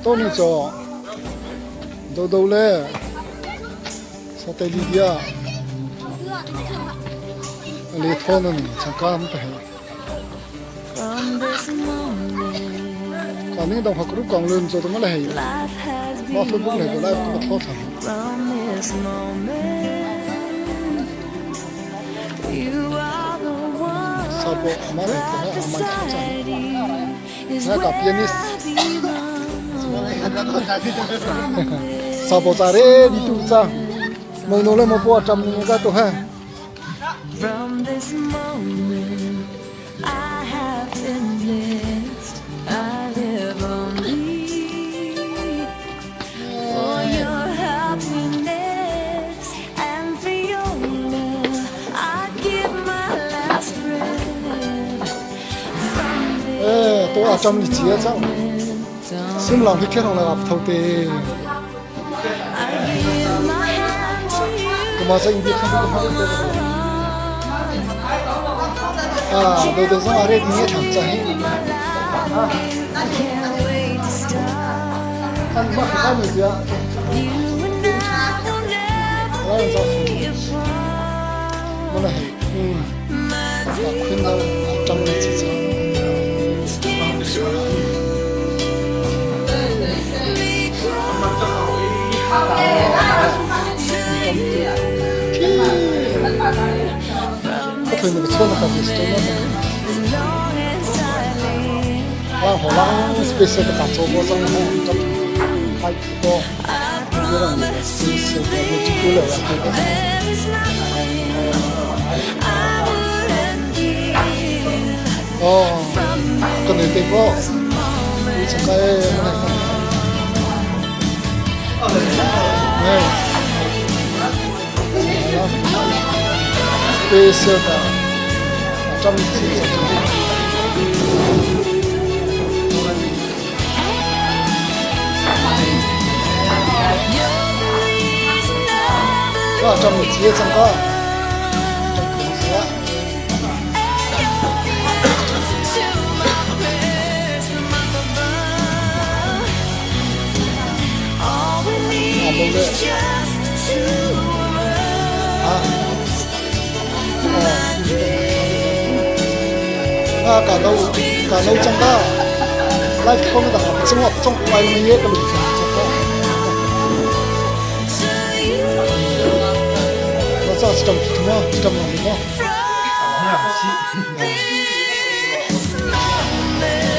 Tawni caw dodo le satay lidia le thawn an changka am ta he. Ka ning dong hakru kong lun cho to ma le hei. Ma flu buk le ko lai ko thlo thang. Sapo ama le ko ha aman kha cha. Na ka pianist. Sapo cha re di tu cha. Mong no le mo po cham ni ka to ha. From this moment, I have been blessed. I live only for your happiness and for your love. I give my last breath. From Eh, to a this cham ni chia chang. moment on, Sim lang hi khe rong la ap tho te. I give my hand to you. Kuma sa indi khan ko ha te. Ah, do do sa are ni thang cha hi. I can't wait to start. Kan ma kha ni sia. You and I will never Lan za be khu. apart. Mo na he. Hmm. My Ka khun na a cham ni chi cha. dreams came true because Ki. Ka thoi ni chon ka ji sto na. as long as I live, Lang ho lang special ka cho bo chang ha cham. Hai ko. I Yo rang ni promise you special ka mo chi ku le ya ko. there is nothing I wouldn't give Oh, from ka nei te ko. this U moment chang ka e mo na. Ne. Special ka cham chi cha. You're the reason I Ka cham ni believe chi chang ka. Cham ku sia. And you're the answer to my prayers from up above. All we A need lo le. is just the two of Ah. us. Oh. My À, cả nâu dreams came cả nâu true. chẳng cả live không được chung học trong quay mình nhớ cái lục chẳng cả To you nó sao trong chúng nó trong lòng nó from this moment.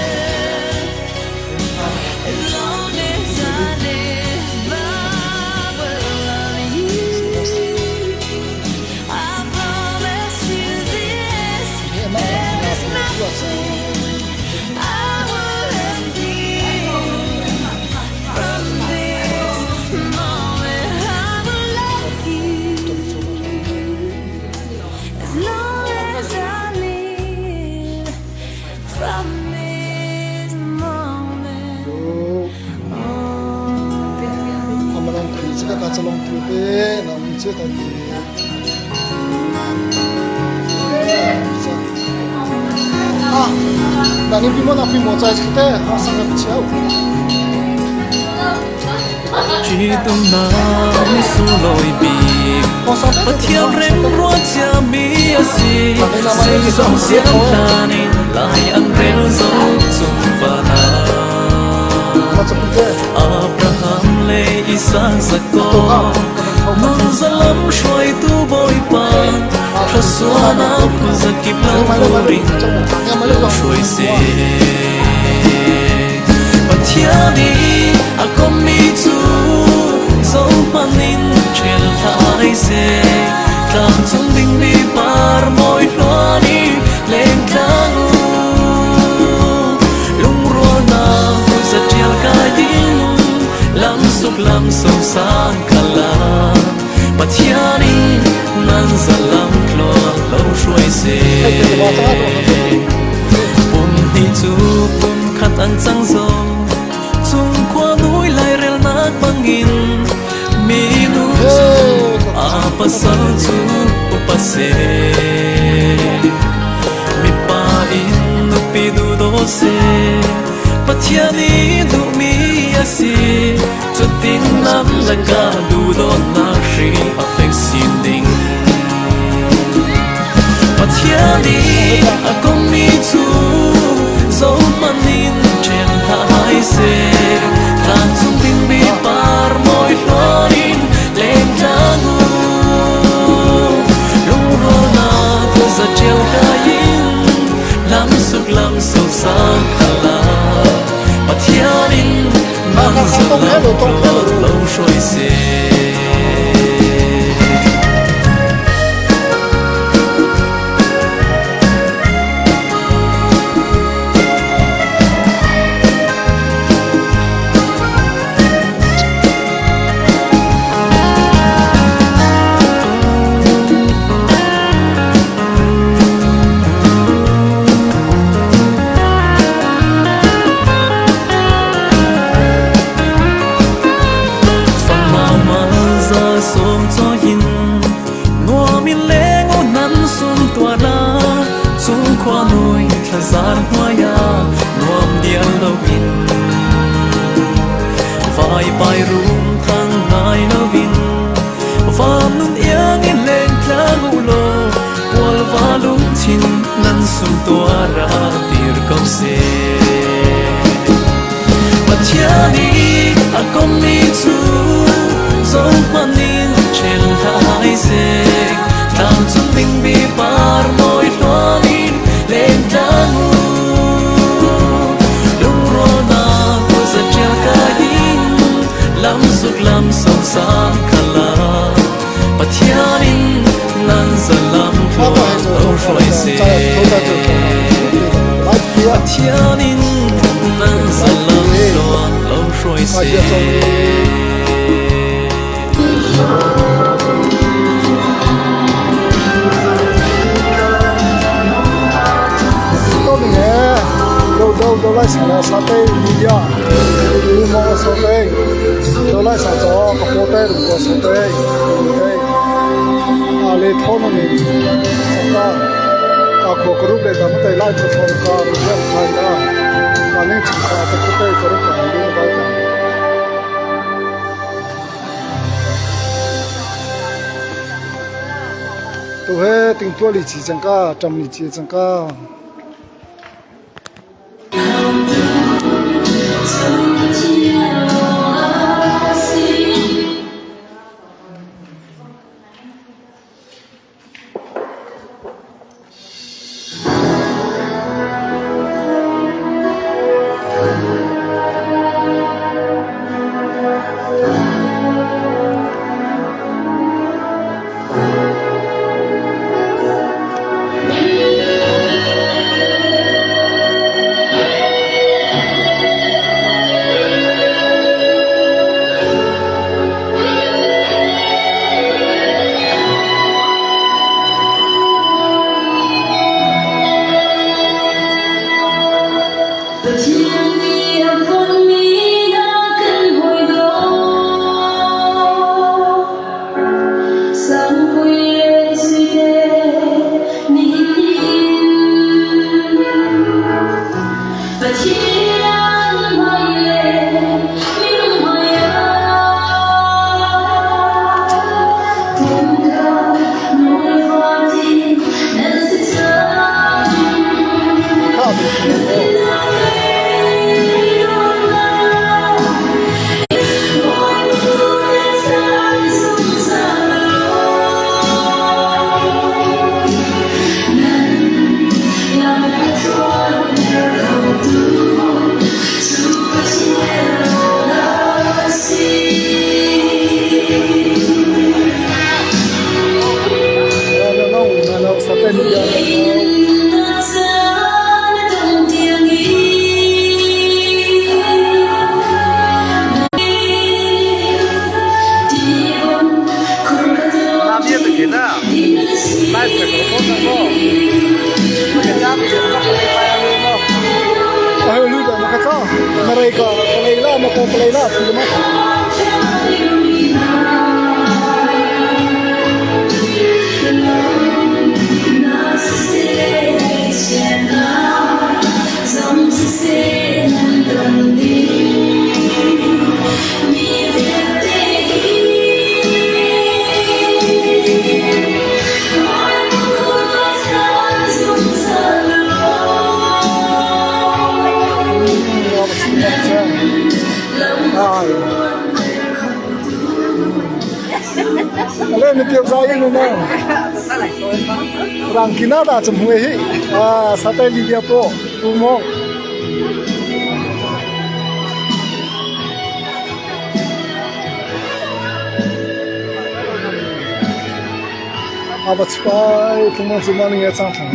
As long as I live, I will love you. I promise you this, there is nothing I wouldn't give. From this moment, I will love you. As long as I live, from this moment on. Mà lòng thủy chỉ cả cho lòng thủy bé là mình chưa thấy à là những phim nào phim mộtใจthế họ sang cái chiếu Ṭhitumnak ni sunglawi bik họ sang cái Pathian remruat ciami a si Zeizong siang hlan in lai an rel zo cung van ah họ chụp thế Abraham le Isaac Jacob Nun zalam hruaitu Bawipa Thluachuahnak phunzakip lamhrurin lo hruai seh. Pathian i a kommi cu zohmanh in ṭhial hlah ai seh. Tlangcung dingmi par mawi hluan i lengtlang u. Lungrualnak zaṭial kai in lamsuk lamso sang kala. Pathian in nan zalam tluan lo hruai seh. Pum hnih cu pum khat an cang zo. Cung khua nui lairelnak bangin minu cu a pasal cu upa seh. se Pathian i duhmi a si cutin lam lakah duhdawtnak hri a fek sin ding Pathian i a kommi cu zohhmanh in ṭhen hlah hai seh tlangcung dingmi par mawi hluan in leng tlang u lungrualnak zaṭial kai in lam suk lam sosang khala Pathian in nan zalam lo hruai seh. Thlazar hnuai ah nuam dial loin vai pai rum thang ngai loin vam nun iang in leng tlang u law pual va lungthin nan sum tuar ah tir ko seh Pathian i a kommi cu zohhmanh in ṭhel hlah seh tlangcung bingbi par mawi hluan in leng tlang u lungrualnak zaṭial kai in lam suk lam sosang khala Pathian in nan zalam tluan lo hruai seh Pathian in nan zalam tluan lo hruai seh. Do lai sa la sa te media lu mo sa te do lai sa cho ka po te ru ko sa te te a le thon ni sa ka ka kho ka rup le dam te lai chu thon ka ru ya thai na ka ning chi ka te ko te ka rup ka lu ba ta tu he ting tua li chi chang ka cham li chi chang ka. ni piau zai nu na. Rangkina da chum hui hi. Ah, satai Lydia po tu mo. Aba chpai tumo chuma ni chang thang.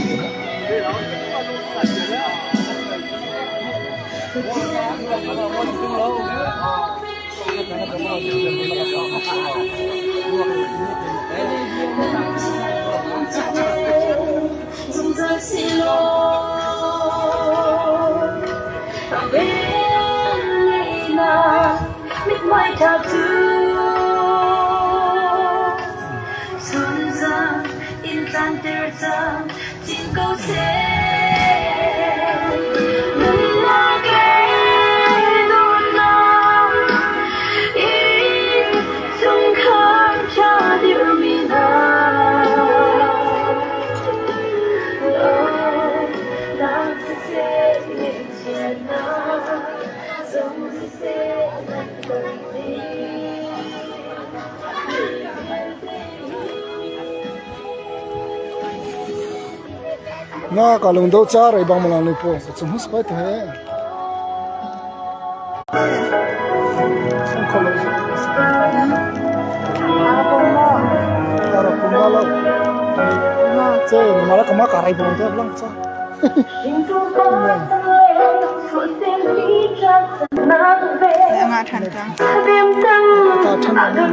Na ka lung do cha rai bang malang le po ka chung hus pai te he. Ce mala kama karai bang te blang cha. Ta than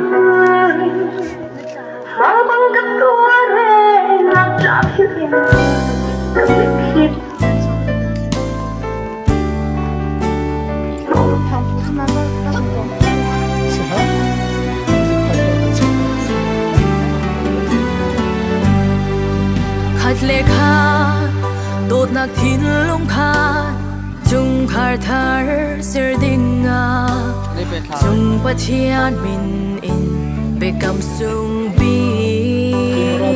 Khat le khat dawtnak thinlung khat chungkhar thar ser ding ah cung Pathian min in biakam sung bik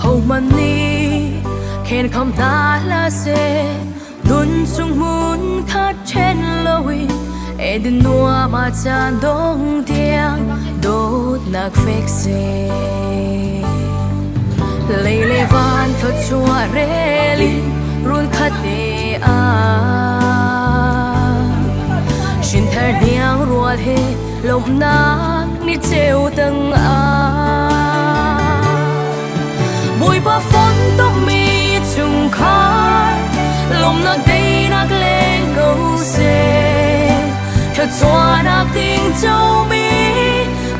hohmanh nih khenkham hna hlah seh nun chung hmun khat ṭhen loin Eden nuam ah caan dong tiang dawtnak fek seh. Lei le van thluachuah rel in run khat te ah hrinthar hniang rual he lawmhnak ni ceu tang ah Bawipa fontommi chungkhar lawmhnak teinak leng ko seh thluachuahnak ding comi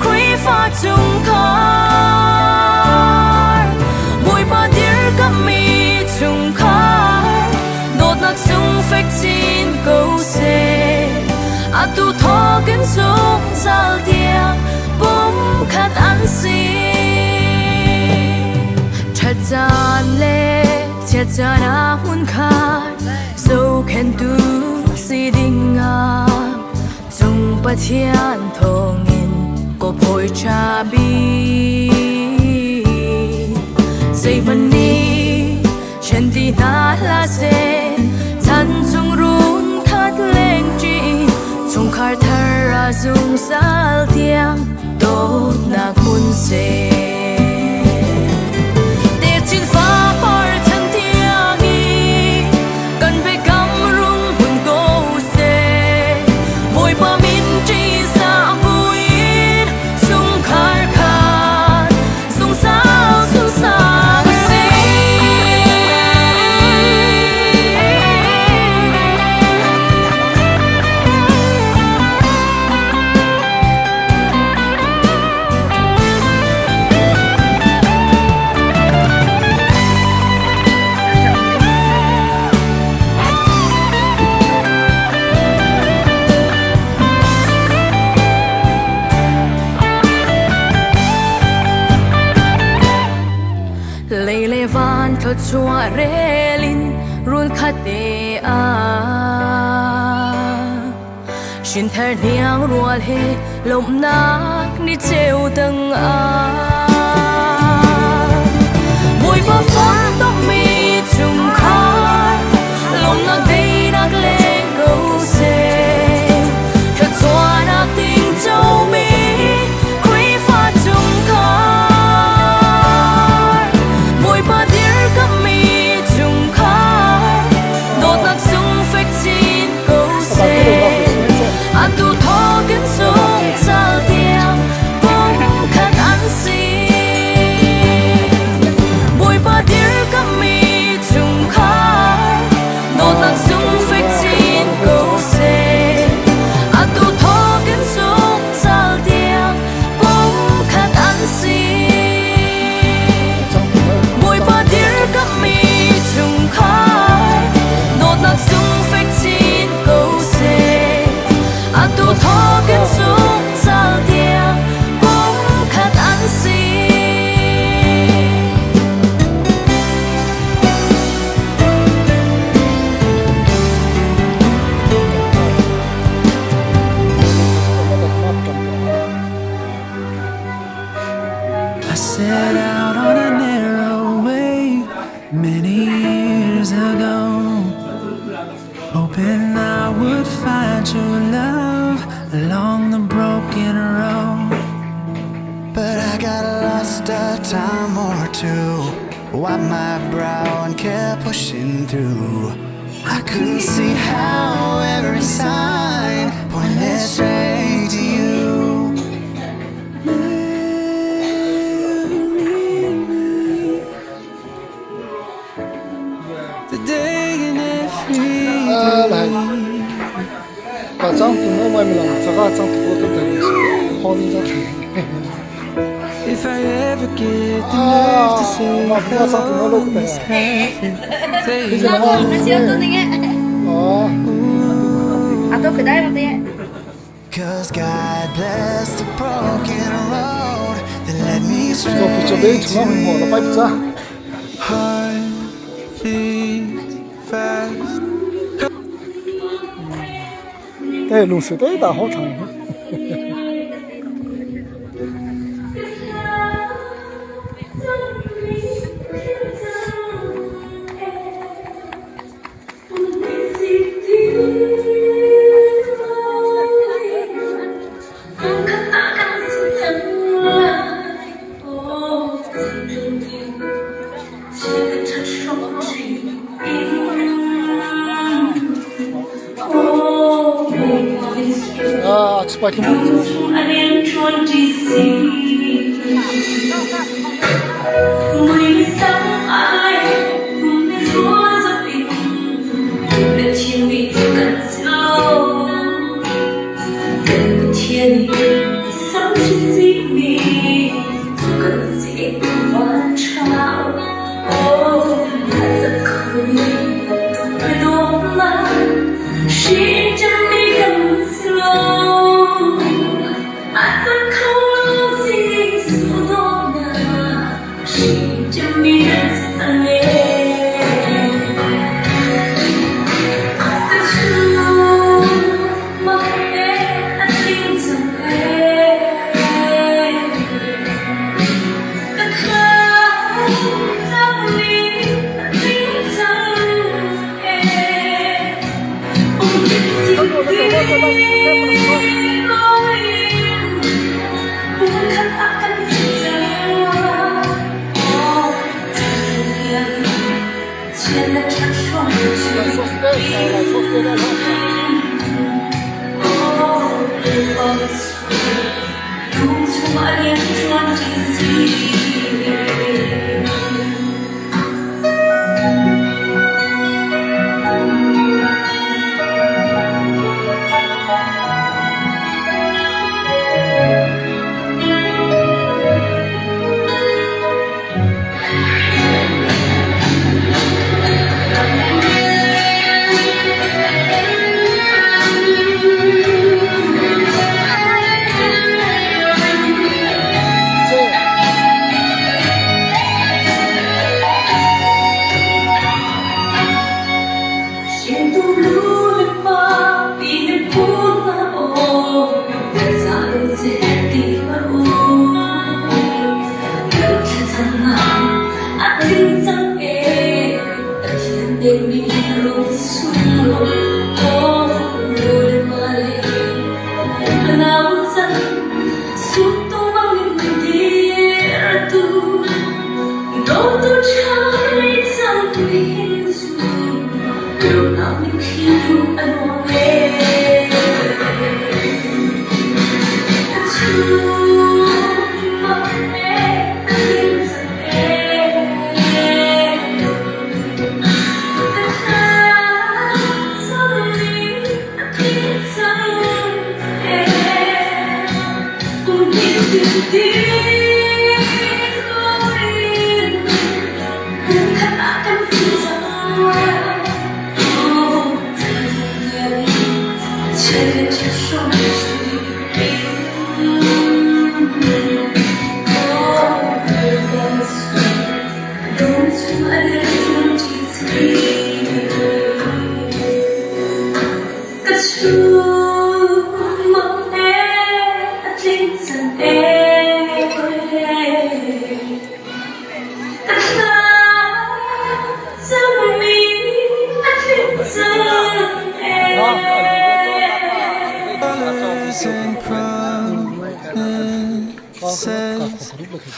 Khrihfa chungkhar Bawipa dirkammi chungkhar dawtnak sung fek chin ko seh atu thawkin zungzal tiang pumkhat an si Ṭhat caan le chiat caan ah hmunkhat zohkhenhtu si ding ah cung Pathian thawngin kawphawi ṭha bik zeihmanh nih ṭhen ti hna hlah seh chan chung run khat lengṭi chungkhar thar ah zungzal tiang dawtnak hmun seh. Techin fapar chan tiang i kan biakam rung hmun ko seh. Bawipa min ṭihzah buin chungkhar khat zungzal zungzal si. Lei le van thluachuah rel in run khat te ah Hrinthar hniang rual he lawmhnak ni ceu tang ah Bawipa fontommi chungkhar lawmhnak deinak leng ko seh thluachuahnak ting comi Khrihfa chungkhar. Many years ago, hoping I would find true love along the broken road. But I got lost a time or two. Wiped my brow and kept pushing through. I couldn't see how every sign pointed straight to you. Marry me today and every 啊来，把张图我买不了，这个张图我都等好你张图。 If I ever get the nerve to say hello, Miss Catherine, say 哦， Ato kedai waktu ya. Cause God bless the broken road that led me 这个比较 straight 被从那很好了，摆不着。 heart beats fast. 对，龙水对大好长。啊，吃白天不吃。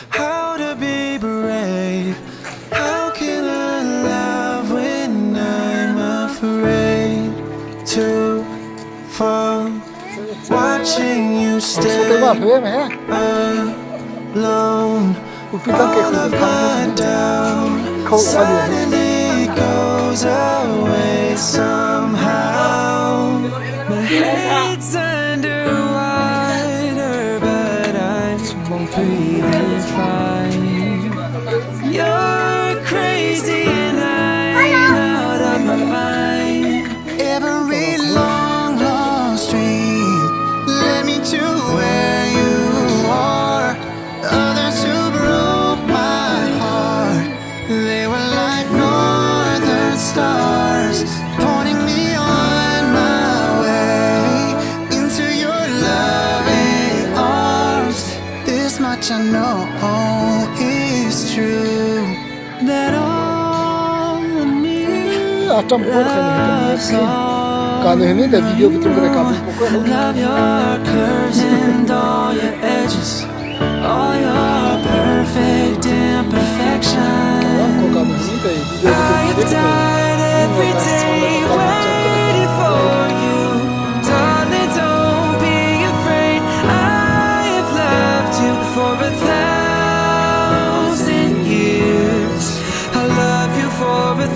How to be brave? How can I love when I'm afraid to fall? Watching you stay alone, all of my doubt suddenly goes away somehow. My head's underwater, but I'm breathing fine. You're crazy and I'm out of my mind. Every long lost dream led me to where you are. Others who broke my heart, they were like northern stars, pointing me on my way into your loving arms. This much I know is true That all of me A tam ko kha ni loves ka all ni ni da video bitum kare ka you. ko ko Love your curves and all your edges, all your perfect imperfections. ko ka ni ni da video I have bitum died every day waiting for you. Darling, don't be afraid. I have loved you for 1,000 years. I love you for 1,000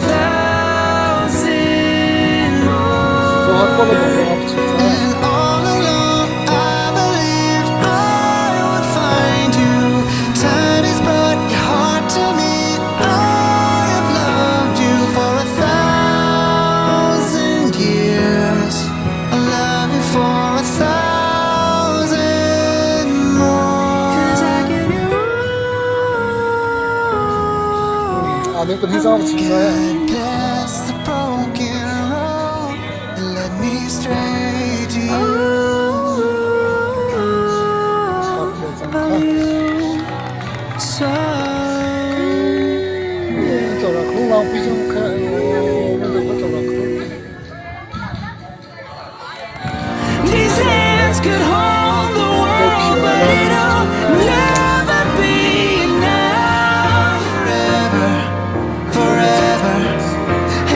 ko ha ko more. lo ko ap chi And all along I believed I would find you. Time has brought your heart to me. I have loved you for 1,000 years. I love you for 1,000 more. 'Cause I give you a ni pni sa chi sa God bless the broken road that led me straight to you. all of you. So. 走了空浪毕竟看我们都走了空。 These hands could hold the world, but it'll never be enough. Forever, forever,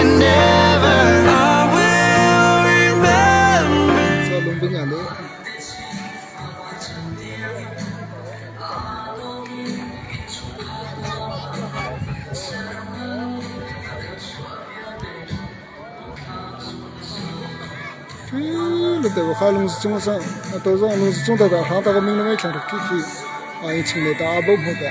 and ever. I will remember. 这龙兵眼的。Le te kha lung chung sa to zo lung chung da da ha ta ko ming le mai khang ki ki ai ching le da bo mo da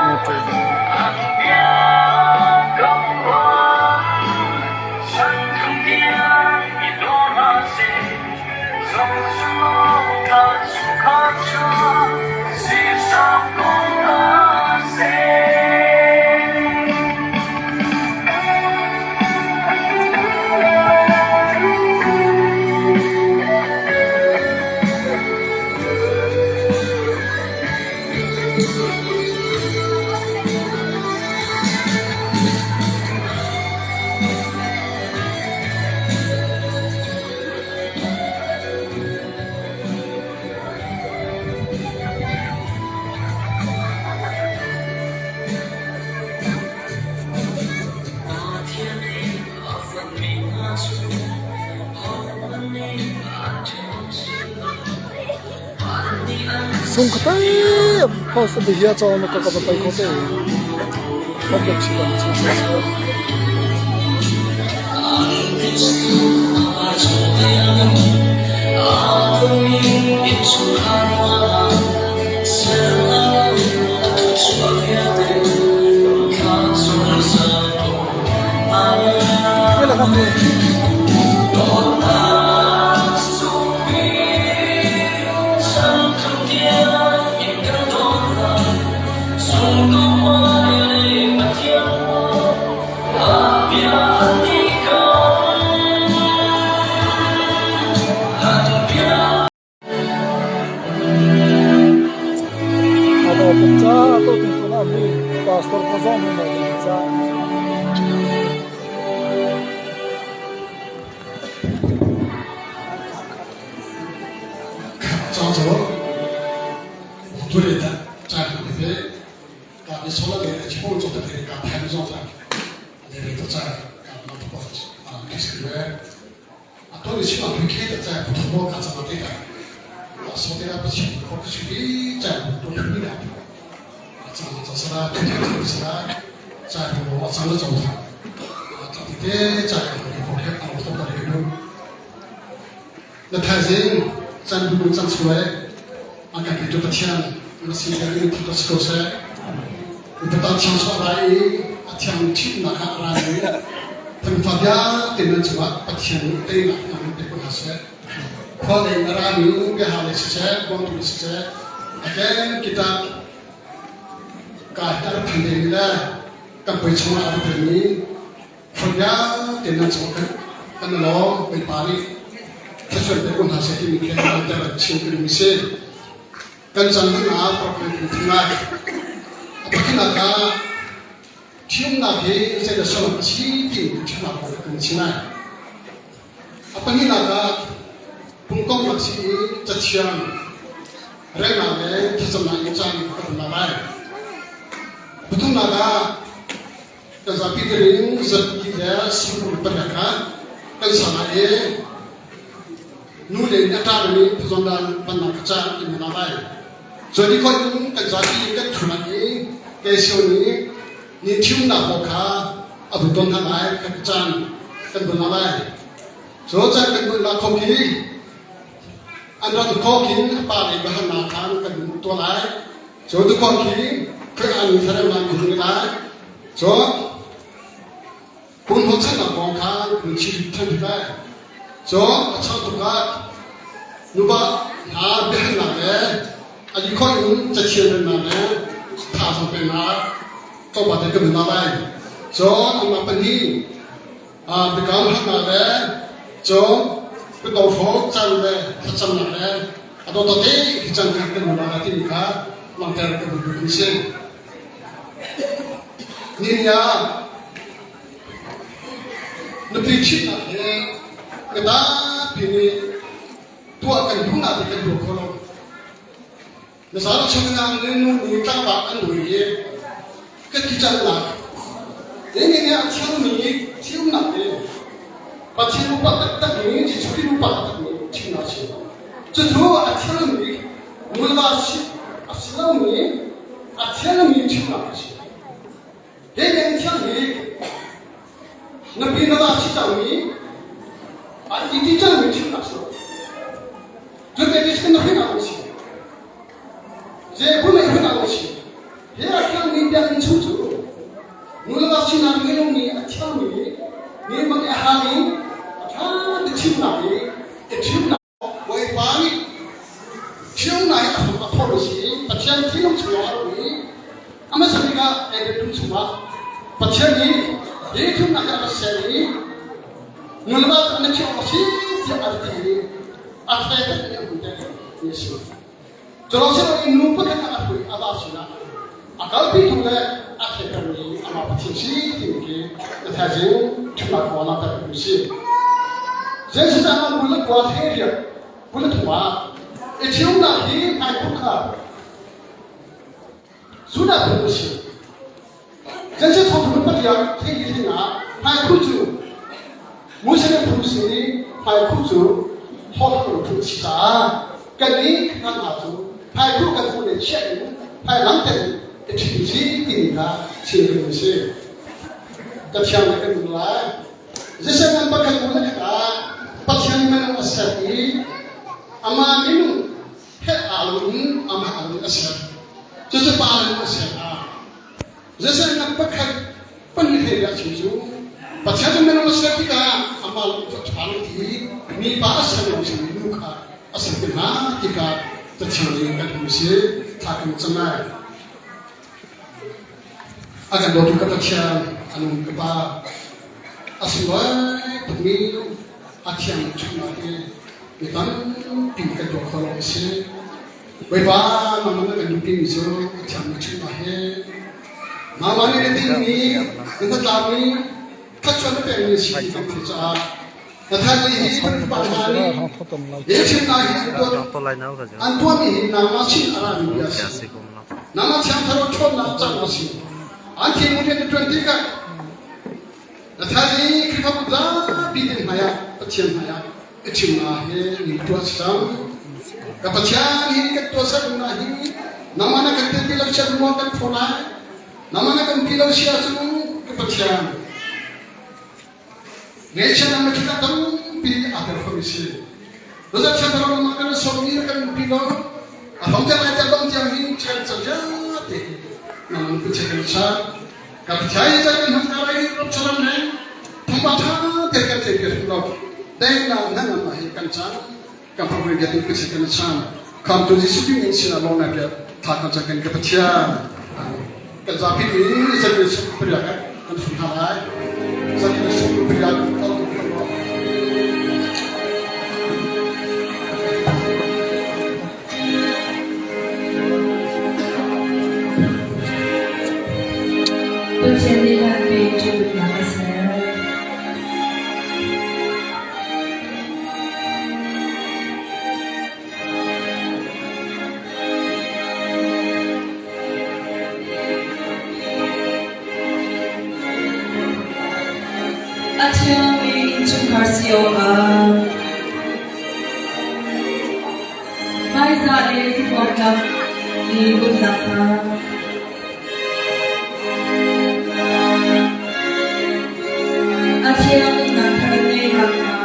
na te sung khatai first the hiya chaw no ka ka pai khote public chi ban chi sa la ka mu ado pukcha to tin na mi pastor ko zo mi mo cha. cu tu le caan tete ka bi sola le chimon cho tete ka phan zo ta le le to cha ka ma to ko a ki se le a to ni chima phi khe ta cha ko tho ka cha ma te ka a so te ra pa chi ko ki chi cha to ni na a cha ma cha sa ra tu te sa ra cha ko a cha lo cho tha a cha te cha ko ko khe a to ta le lu Na thaizing can bu can suai a kan petu Pathian na sin kan in thangṭhat si ko seh. Upa thiang chuah lai i a thiang ṭhitnak ah a ra mi thangfa vialte nan cungah Pathian nih teinak in pe ko hna seh. Khua lei in a ra mi biahal lei siseh, buangtu lei siseh, a kenkip ah ka hi a rak phan dengmi le kan puai chungah a rak telmi Khua vialte nan cungah kan kan i lawm. Bawipa nih thluachuah pe ko hna seh timi khi langhter chin ka duhmi si. Kan cang ding ah program kan thim lai. A pakhatnak ah ṭhiumnak hi zeidah sullam a si timi ṭhiumnak kong kan chim lai. A pahnihnak ah pumkomhnak si i cathiang relnak le thlacamnak in caan ka kan la lai. Pathumnak ah Kan zapi tein zapi le sungkur pariat kha kan sang lai i nu le a ṭami phazondan pannak kha ca in na lai. Cun i in kan zapi in kan thu lai i keisio nih ni ṭhiumnak pawl kha a vun ton hna lai kan caan kan vun la lai. Cu caan kan vun la kho khi an rat khawk in a pa lei biahalnak kha kan tuah lai. Cu tukhawk khi Khrih an thlarau an hung lai. Cu kum hnawhchannak kong kha kun chim than lai. Cu a chang tukah nuva hna biahalnak le a likhawh in cathian rennak le thazaang peknak tlawmpal te kan hna lai. Cun anmah pahnih biakam hatnak le cun kutdong can le thlacamnak le a dawtdawt te khi can kha kan hmu lai timi kha langhter ka duh duhmi si. Nihin ah nupi ṭhitnak hi mi tampi nih tuah kan duhnak hi kan tuah kho lo. Nazar chungah nu nih tlangval an lui i ka ti cannak nih nih a thiangmi thiumnak hi Pathian upa taktak nih Jesuh Khrih upa taktak nih thimnak a si. Cucu a thiangmi nulva si a si lomi a thiangmi thimnak a si. Hi nih thiangmi nupi na va si cangmi an i ti cangmi thimnak a si lo. Cu te na hrin si. Zei hun ei hun si. Hi a thiangmi biakinn chung cu nu le va sinak minung nih a thiangmi nih mang i a hang i a ṭha te chimnak i i chimnak Bawipa nih thiangnak i a hram a phorh si i Pathian thinlung chung lawng a rum i a hmasa bik ah Eden dum chungah Pathian nih hi thumnak hi a rak ser i nu le va cu an i ṭhi awk a si tiah a ti i a hle in a hmu te mi a si. Cu si nu pakhat a hui a va sinah a kalpi tu le a thletermi amah Pathian si timi khi na thaizing ṭhutnak kong ah langhter ka si. Jesuh caan kul le kua the riak kul le thum ah i ṭhiumnak hi hmaikhur kha Judah phung a si. Jesuh thawngtha Pathian thei thing ah hmaikhu cu Muslim phung si i hmaikhu cu thawngtha phung si caah kannih kan hna cu hmaikhu kan hmuh le chiah in hmailang ten i ṭhim si timi kha chim kan si. Ka thiang le kan um lai. Jesuh nan pakhat mu le khat ah Pathian minung a ser i amah minung he aa lo in amah aa a ser. Cucu pa in a ser ah Zeizongnak pakhat pahnih hlei ah chim cu Pathian cu minung a ser tikah amah lung cu a ṭha lo ti mipa a ser lo simi nu kha a ser te hna tikah Pathian nih kan hmu si thla kan cam lai. A kan dawtu ka Pathian a nung ka Pa a sunglawi tukmi a thiang chungah hi mi tampi kan tuah kho lo a si. Bawipa nangmah na kan duhpimi cu a thiangmi chungah hi nangmah nih na tinhmi na hnatlakmi thluachuah na pekmi a si ti kan theih caah. An tuahmi hi nangmah sin a rami bia a si. Nangmah thiang thlarau ṭhawnnak cang a si. An thinlung rian na ṭuan tikah na thaizing Khrihfabu zapi te hmaiah Pathian hmaiah i chimnak he ni tuah si cang. Ka Pathian hi kan tuahsernak hi nangmah na kan tel ti lo chiat maw kan phaw lai. Nangmah na kan ti lo si ahcun ka Pathian Ngaihchiatnak mitthli tampi aa tel khomi si. Rozat thiangthar ram ah kan sawmmi na kan nupi lo a hong tiang lai tiang dong tiang hin chen cang vialte nang nupi che kan sa ka pathian chan kan hman ka lai rop chalam le thongpa tha te kan te ke lo deng na na ngam hi kan chan kan phak re tu che kan chan kham tu Jesu Christ in sin along na pia tha kan chan kan ka pathian kan zapi ni chan ni suk priya kan kan sun ha lai chan ni suk priya kan Pathian nih hlanmi ṭihnak a ser. A thiangmi innchungkhar si awkah hmaizah le zumhawktlak mi pumnak hna. A thiang nunnak thar ngeihnak ngai.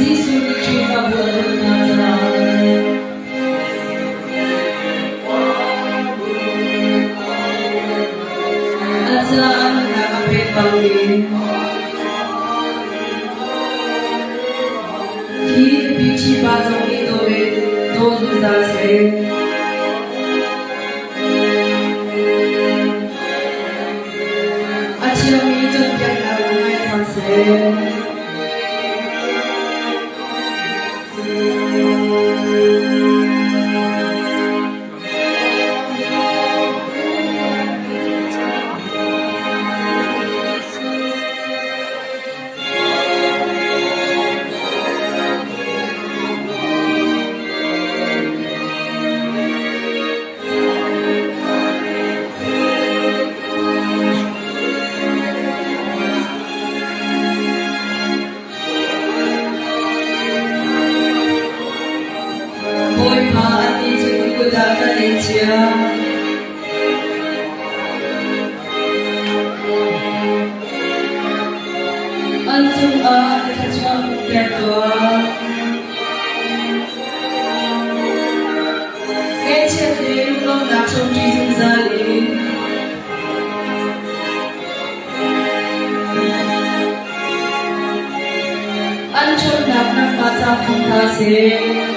Jesuh nih Khrihfabu a dawtnak caah a caah nunnak a pek bangin hi nupi ṭhipa zong nih daw zungzal seh. A thiangmi cawnpiaknak in ngai cang seh. Bawipa annih cu na kut ah kan in chiah. An cungah na thluachuah hmuhter tuah. Ngaihchiat le lunglawmhnak hrawmṭi zungzal in. An ṭhawnnak nangmah ca phung hna seh.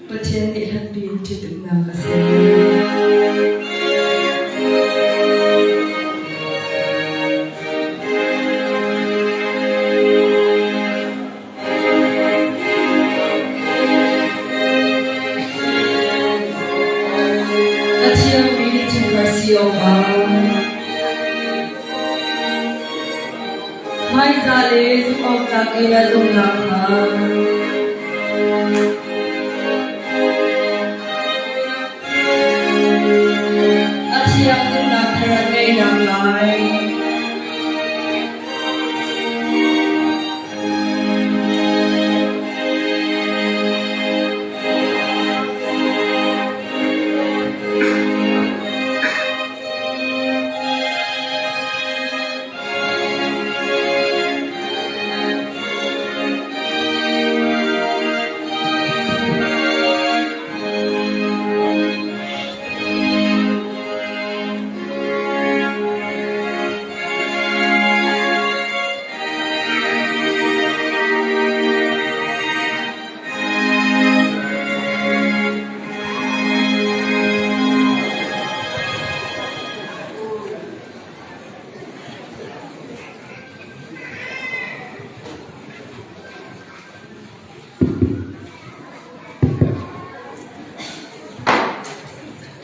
Pathian nih hlanpi in ṭhitumnak a ser. lak i nan um nakhnga. A thiang nunnak thar an ngei naklai.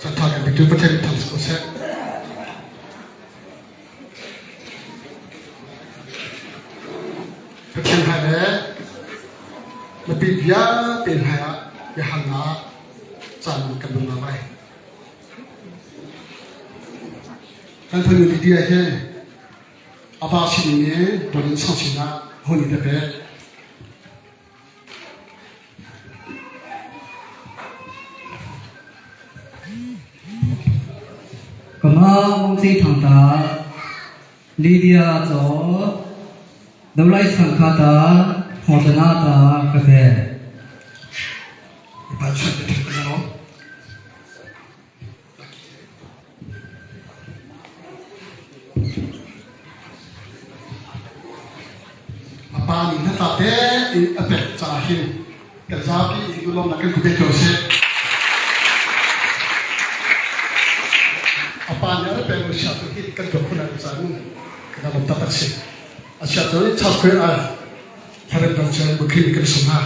Santha kan bitu Pathian thang ko seh. Pathian hmai le mipi vialte hmai ah biahalnak caan kan hmang hna lai. Kan fanu Lydia hi a pa sining in tuan in sang sinah hun i biapek. Kama Mong Thang ta Lydia cho Dolai Sangkha ta Hotana ta ka pe. A pa nih hnatlak tein a pek caah hin kan zapi in lunglawmhnak kan pe ko seh. A pa nih a rak pekmi sia cu hi kan tuah khun ah caan kan lawm taktak si. A sia cu Charles Square ah thlarem dang cun Bukhin kan sung hna.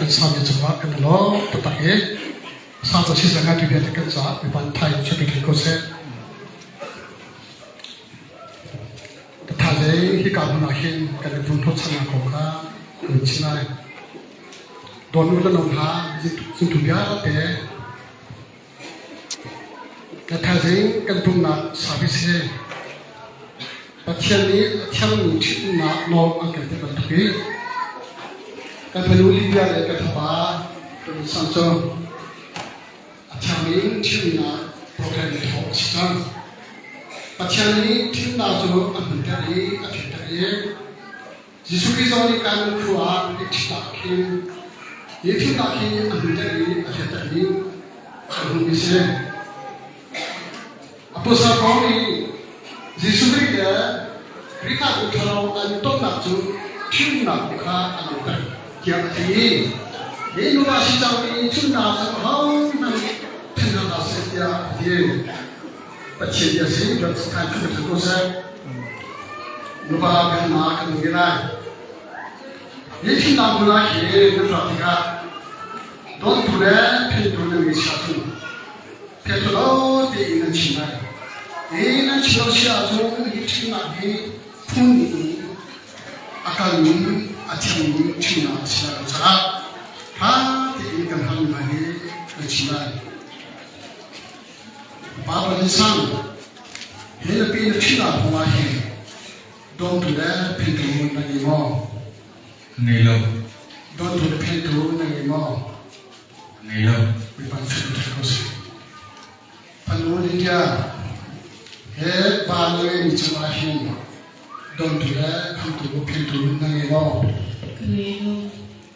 kan sami cungah kan i lawm taktak i sa ca si zanga tu vialte kan caah mivan thai chupi thei ko seh. Thazaing hika hmun ah hin kan i vun hnawhchannak kong kha kan chim lai. Dawn u le no hna zingtu vialte ka thaizing kan pumnak service hi Pathian nih a thiangmi ṭhitumnak nawl an kan pek bantuk i kan fanu Lydia le kan fapa kan sang cu A thiangmi thimnak program thawk a si cang. Pathian nih thimnak cu a hmunter i a fehter i Jesuh Khrih zong nih kan khua ah i ṭhitak khin hi thimnak hi a hmunter i a fehter i a hmuhmi si. Apostle Paul nih Jesuh Khrih le Khrihfabu thlarau an tonnak cu thimnak kha a langhter tiah a ti. Hi nuva si cangmi thimnak cu ahohmanh nih ṭhen hna hlah seh tiah a ti. Pathian bia si than cu ka ko seh. Nuva biaknak kan ngei lai. Hi thimnak hmun ah hin nan rak tikah dawttu le phentu nan ngei chia cun Phethlo tein nan chim lai. Hi nan chim lo si ahcun hi ṭhimnak hi phun in a kalmi a thiangmi ṭhimnak a si lai lo caah ṭha tein kan halmi hna hi nan chim lai. Pa Pathian sang, hi na pi na ṭhimnak kong ah hin dawmtu le phentu na ngei maw? Ngei lo. Dawmtu le phentu na ngei maw? Ngei lo. Mipa cu ṭha ko si. Fanu Lydia he pa na ngeimi cungah hin dontu le khamtu phentu na ngei maw? Ka ngei lo.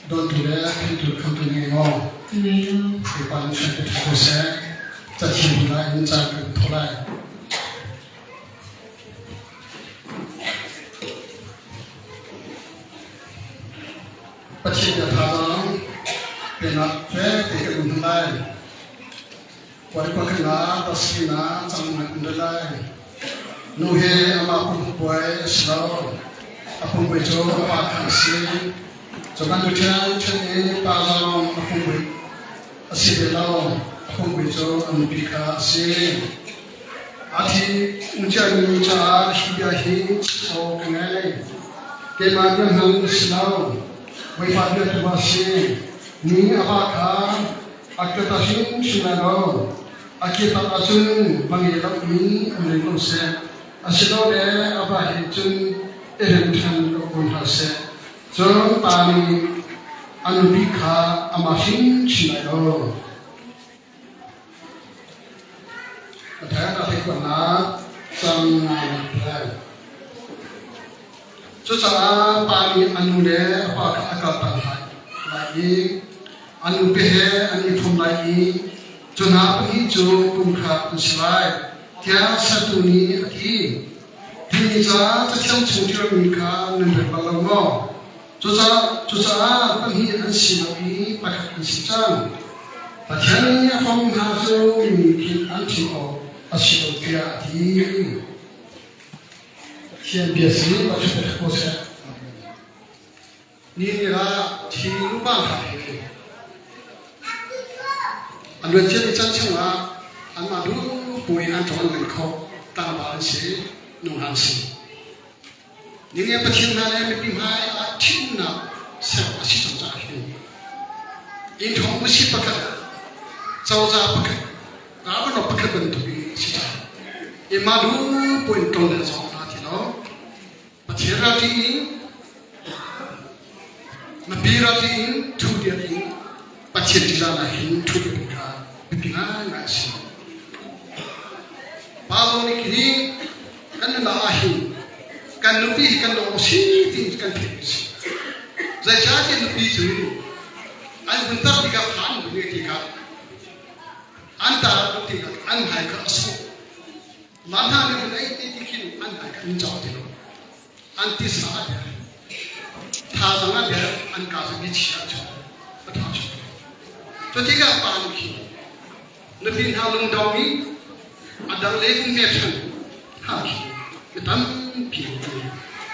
Dontu le phentu khamtu na ngei maw? Ka ngei lo. Mipa na chuan ṭha ko seh. Cathiang hna in caan kan thawh lai. Pathian bia thazaang penak fek te kan um hna lai. Kuaikua na tasi na cang na um lai. Nu he amah pumpuai a si lo. A pumpuai cu a pa kha a si. Cu bantuk ṭhiamṭhiam in pa zong a pumpuai a si ve lo. A pumpuai cu a nupi kha a si. A thi ciami caah hi bia hi chim ka ngei. Keimah bia hmang a si lo, Bawipa bia tu a si. Mi a va kha a ka ta hrimhrim lai lo. A ke tak ahcun va ngei loin um len ko seh. Asilole a va he cun i rem ṭhan ko ko hna seh. Cun pa nih a nupi kha amah hrimhrim lai lo. A thei cang ngai. Cucaah pa nih a nu le a pa kha a kaltak lai i a nupi he an i ṭhum lai i cu hna pahnih cu pumkhat an si lai, tiah sertu nih a ti. Hi ni caah Cathiang chung ṭialmi kha nan rel bal lo maw? Cucaah pahnih an si lo i pakhat an si cang. Pathian nih a fam hna cu mi khin an ṭhim awk a si lo tiah a ti. Pathian bia si Pathian ko seh. Ni ni ah thi nupa hna he an luan ciami chan chungah anmah duh buin an ṭawn ngan kho tlangval an si nu an si. Nihin Pathian hna le mipi hmai ah ṭhitumnak ser a si cang caah hin innthawng si pakhat, cozah pakhat, governor pakhat bantuk in a si cang. Imah lu puin ṭawn le zong hna ti lo. Pathian ralṭi in mipi ralṭi in ṭhu diat in Pathian ṭihzah ah hin ṭhu diat kha biapi ngaingai a si. Pa zong nih khi kan nunnak ah hin kan nupi hi kan dawt si ti kan theih a si. Zeicahtiah nupi cu an hun tar tikah phan an hun tikah an tar tikah an hmai kha a sawh. Mah hna nih hun ei ti ti khin an hmai kha an cawk ti lo. An tisa a der. Thazaang a der an ka cu biachia a chuak. A tha chuak. Cu tikah pa nih khin nupi hna lungdong i a dang le um ve ṭhan hna khi mi tampi an um.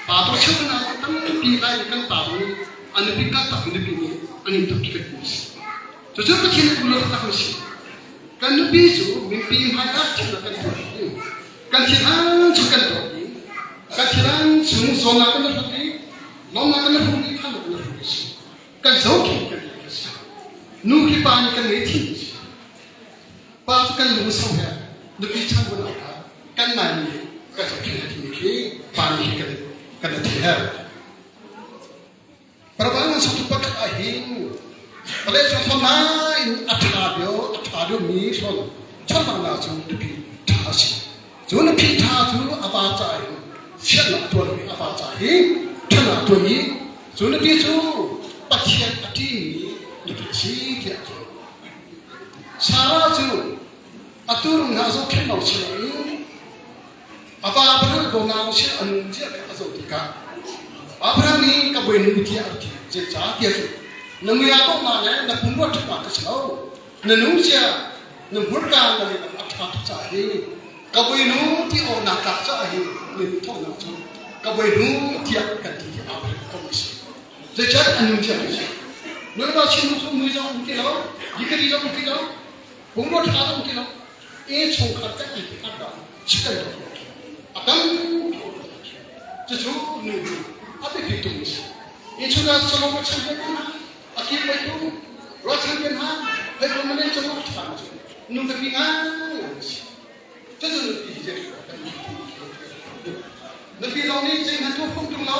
Pa to cheu hna tampi lai kan pa nih a nupi kaltak nupi nih An in tuk kan hmu si. Cucu Pathian a lo taktak si. Kan nupi cu mipi hmai ah thil kan tuah i kan thil cu kan tuah i kan thil chung zawn ah kan hlut i lawmnak kan hlut i than kan hlut si. Kan zohkhenh kan kan si. Nu khi pa nih kan ngei thin si. Pa cu kan lung sau he nupi chan vun ah kan nai mi kan zohkhenh timi khi pa nih kan kan thi her. Parabang satu pakhat ah hin vawlei cung thawng in a ṭha deuh a ṭha deuhmi hrawn chawlhnak cu nupi ṭha a si. Cu nupi ṭha cu a pa ca in siannak a tuanmi a pa ca hi ṭhanak a tuan i cu nupi cu Pathian a ṭihmi nupi a si tiah a ti. Sarah cu a tuurung hna zohkhenh lo si loin A pa Abraham dawtnak sin a nun cia kha a zoh tikah Abraham nih ka bawinu tiah a ti. Zeicah tiah cun na mui aa dawhnak le na pumrua ṭhatnak ka si lo. Na nu cia na hmurka na lehlam a ṭha tuk caah hi ka bawinu ti awknak tlak caah hi na nu thawknak cu ka bawinu tiah kan ti hi Abraham kong a si. Zeicah a nun cia a si. Nunva chin cu mui zong um ti lo, dikari zong um ti lo, pumrua ṭha zong um ti lo. E chungkhar kan i khat dah chicken dawt a tam cucu nu hi a biapi tuk mi si innchung ah salom a chan ve hna a kir ve tu ruahchan ve hna hei ko manen cang a ṭha cu nu biapi ngai ngai si cucu nupi hi nupi lawng nih zei hmanh tu phung tung lo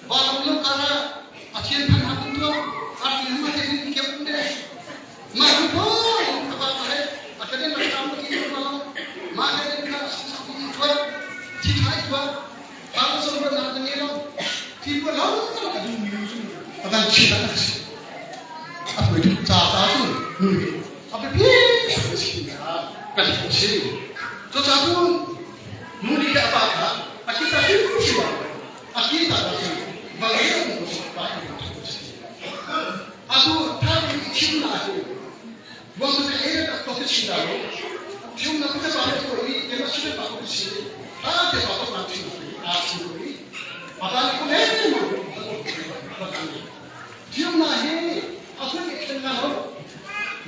va lawng lo kar ah a thian phan ha tung lo a tin ma te hin kiam de mah cu pho a va he a ka den la tam ti ko mah he den kha sang ti thua thi thai thua pa so ro na nge lo thi ko lo ka du mi chu a van chi ta ka si a pui tu cha cha chu nu hi a pe pi si na ka si cho cha tu nu ni ka pa kha a ki ta si si a ki ta si va le mo pa Atu thar in chim na hi wang te he tak to chin da lo thium na te pa ko i ke na chim pa ko si ha te pa ko na chin a chin ko i pa ko ne ma thium na hi a thu ke khen na lo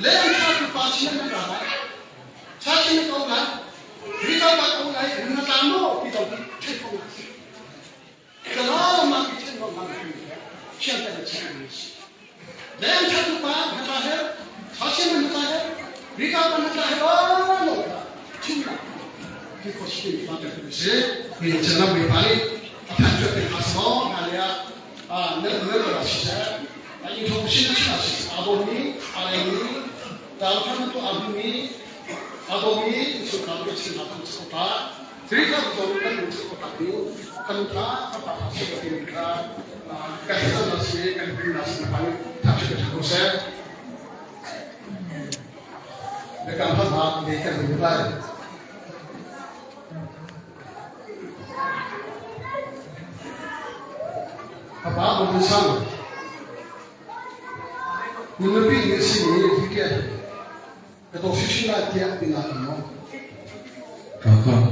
le tha tu pa chin na ra cha chin ko na ri ka pa ko lai na ta mo ti to ti ko na Kakak.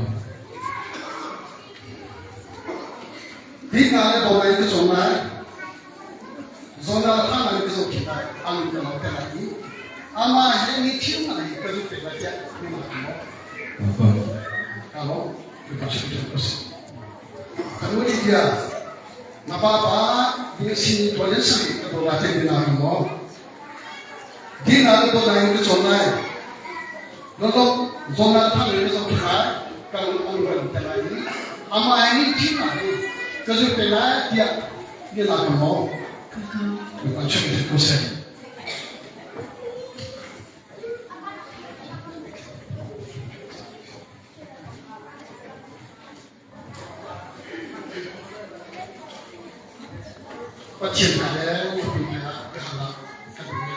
Kakak.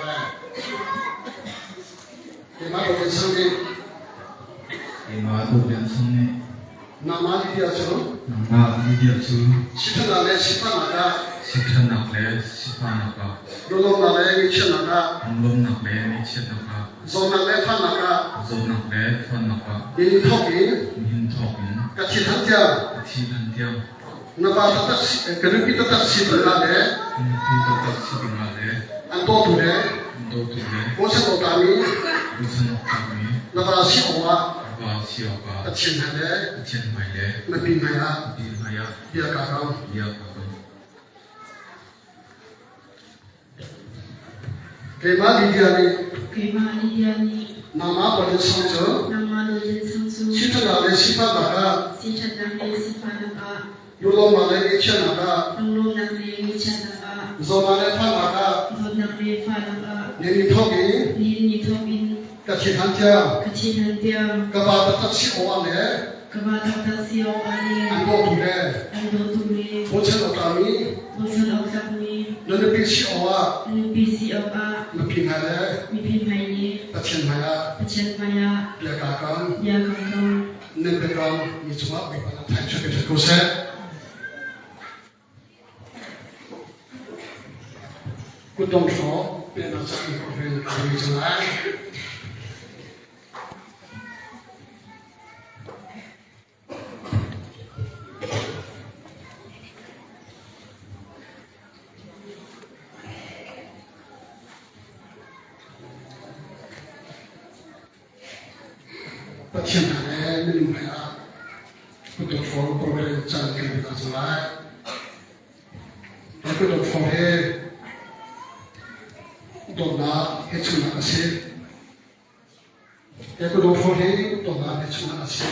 Keimah tu lian sung nih nangmah Lydia cu sithanak le sifahnak ah lunglawmhnak le ngaihchiatnak ah zawtnak le fawnnak ah nihin thawk in ka thi hlan tiang ka nupi taktak si dingah le An dawtu le bochan awktlakmi na va si awkah Pathian hmai le mipi hmaiah bia kaa kam. Keimah Lydia nih nangmah Paul sang cu siṭhatnak le sifahnak ah lunglawmhnak le ngaihchiatnak ah zawtnak le fahnak ah nihin ni thawk in ka thi hlan tiang ka va taktak si awkah le an dawtu le bochan awktlakmi na nupi si awkah nupi hmai le Pathian hmaiah bia kaa kam. Nan biakam mi cungah Bawipa nih thangṭhat in ṭhat ko seh. Kutdong hrawh pehnak ca in program ka ngei cang lai. Pathian hna le minung he ah kutdong hrawng program caan kan pe hna cang lai. Hi kutdong hrawng hi dawtnak he chungnak a si. Hi kutdong hrawng hi dawtnak he chungnak a si.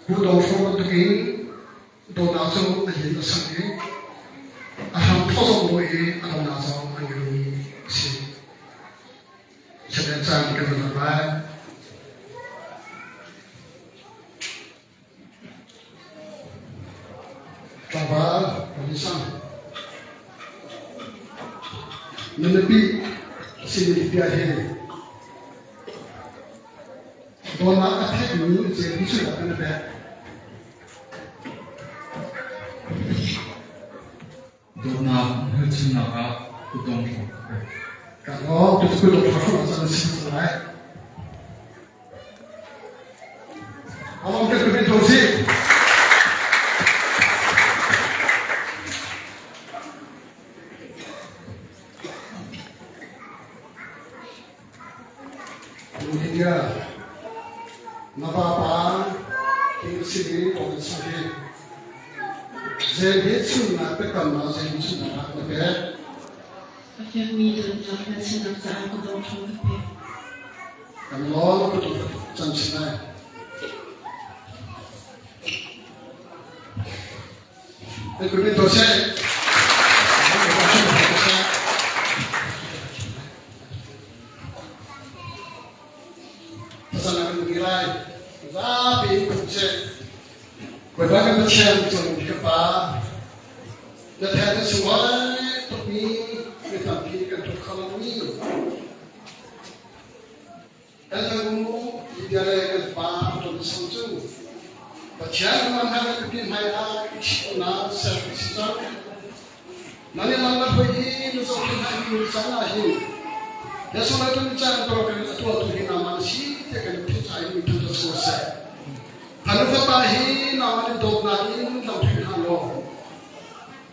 Kutdong hrawng bantukin dawtnak cu a yin a sang i a hram thaw zong dawi i a dawtnak zong a ngeimi a si. Chiat caan kan van lai. Tlangval Palisang na nupi simi bia hi dawtnak a thekmi zeiti cu dah na pek? Dawtnak hmelchunhnak ah kutdong hrawk ka pek. Ka lawm, tu cu kutdong hrawk hrawk ah cun si lai. Along kan kubit ho si. India na vapa king simi kong sang hi zei chunnak biakamnak zei chunnak na pek? A fekmi dawtnak hmelchunhnak caah ka dawt hram ka pek. Kan law ka tuk cang chin lai. Bawipa kan Pathian cung ka Pa, na theng na sunglawi tukmi mi tampi kan tuk kho lomi Kan fanu Lydia le kan pa Tom Sang cu Pathian ram hna le mipi hmaiah i ṭhitumnak ser an si cang. Nan i lam na hoi i na zohkhenh hna hi caan ah hin Desolate caan program a tuahtu hi nangmah na si tiah kan theih caah in thangṭhat ko seh. Fanu fapa hi nangmah nih dawtnak in lamhruai hna law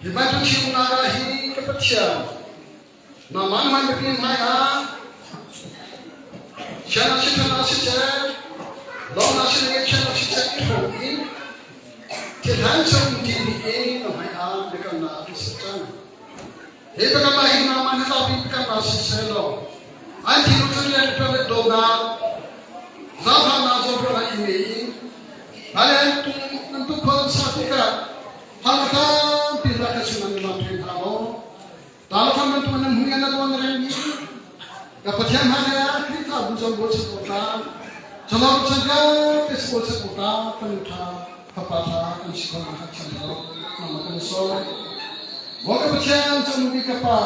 hi bantuk ṭhitumnak ah hi ka Pathian Nangmah hmai mipi hmai ah sian si than ah siseh, lawng ah si ngeih ah siseh i hrawm i thilhan chung ti ni in na hmai ah biakamnak an ser cang. Hi biakamnak hi nangmah na zapi biakamnak siseh law an thinlung cu rian ṭuan le dawtnak zaangfahnak zawnruahnak in ngei i hmailei an tung an tukhol an sa tikah harnak tampi rak ka chung an i lam ṭhen hna maw? Tangtham bantuk nan hung na tuan reng mi ka Pathian hna le Khrihfabu zong bawi chan awta chalong chan ka te bawi chan awta fanu tha fapa tha an si khon ha chan lo nama kan so wa ka Pathian chan mi ka pa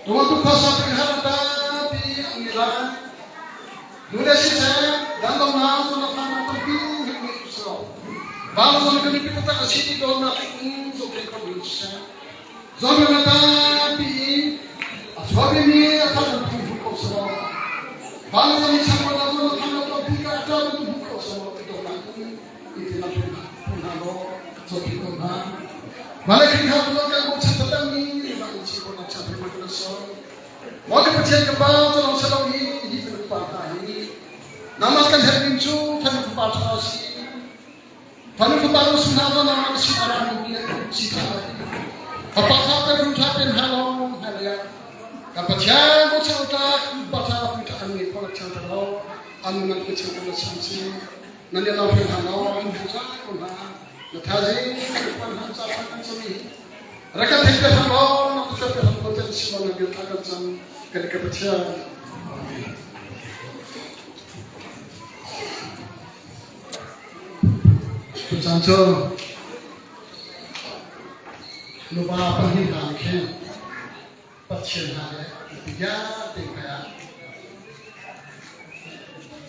tuwa tu pha sa pe ha ta pi ang ni la nu le si se dan dong na so na pha na tam pi hi ni so Bang zong kan pi tak a si ti tawn nak in zo khen kho ding si. Zong na ta pi a chuabi mi a than an phung hu ko so. Bang zong chang wa na na than na to pi ka ta tu hu ko so to na i ti na phun phun ha lo zo khen ko na. Mah le Khrihfabu zong kan bochan taktakmi mah in si khawhnak caan hi kan sawm. Maw le Pathian ka Pa cu lawng si lo i hi kan upa hna hi nangmah kan herh ning cu fanu fapa ṭha a si. Fanu fapa lu sin hna zong nangmah na sin a rami mi si ṭha a ti. Fapa ṭha te run ṭha ten hna lawng hmailei ah ka Pathian bochan tlak upa ṭha pui ṭha an ngei khawh thiang ṭha lo an nan ka cheu kan la chim si nan i lo hna law an hmu zai ko hna na thaizing kan khuan han ca kan cami rak kan theih te hram law na ka te hram ko ten si na bia tha kan cam kan ka Pathian. Amen. Tuchan cu nuva pahnih hna nih khin Pathian hna le nupi vialte hmai ah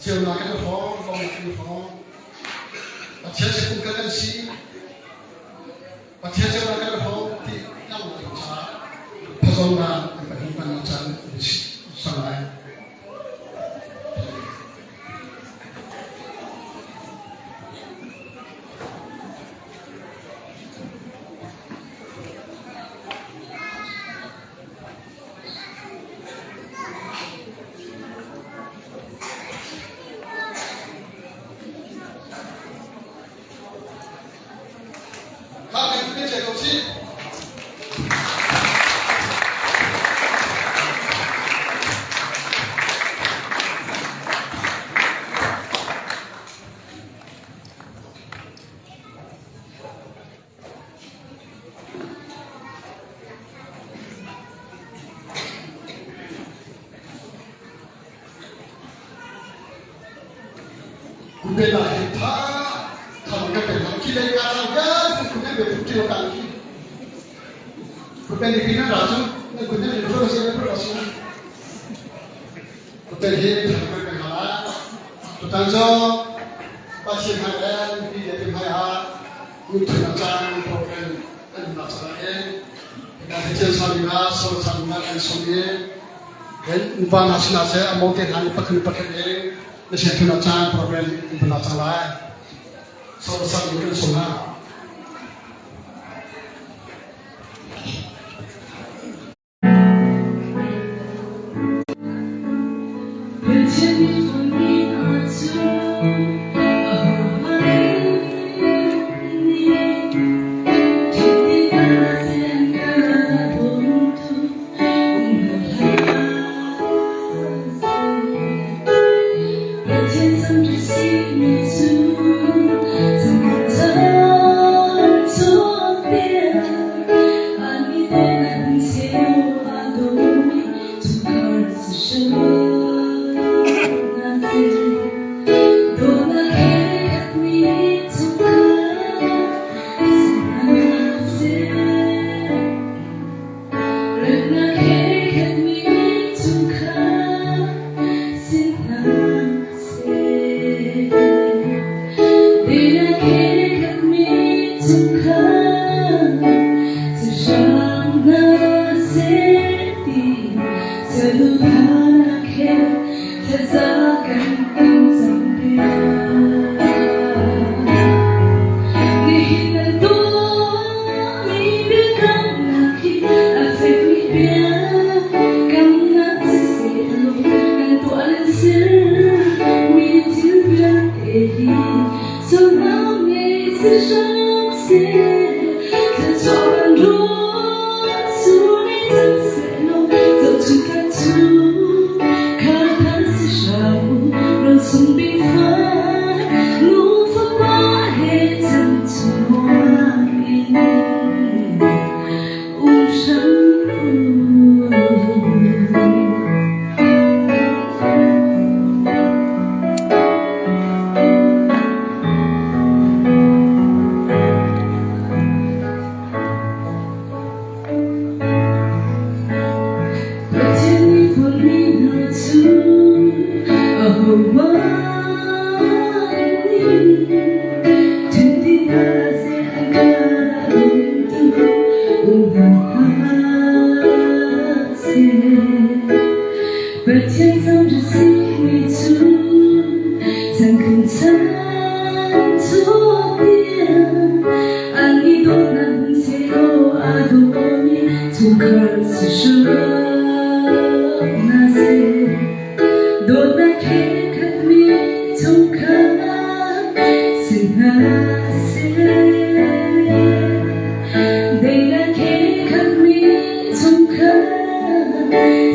ceunak kan i hrawm, lawmnak kan i hrawm. Pathian si kum khat kan si. Pathian ceunak kan i hrawm ti langhnak ding caah phazawngdan an pahnih hmannak caan an sang lai. Kumbela hi tha tham ka pe tham khi lei ka thang ka kun be phu kilo kan khi Kumbel hi na ra chu na kun ne ro se na ro se Kumbel hi tham ka pe ha tu tan zo Pathian ha le bi le pi hai ha nu thun na cang program an na cha e ka thil sa ni na so chan na kan so ni Upa hna sinah seh a mawte hna nih pakhat pakhat in na sian a caan program in bala cang lai. Sawsam in kan sung hna. Dawtnak he khatmi chungkhar si hna seh. Daihnak he khatmi chungkhar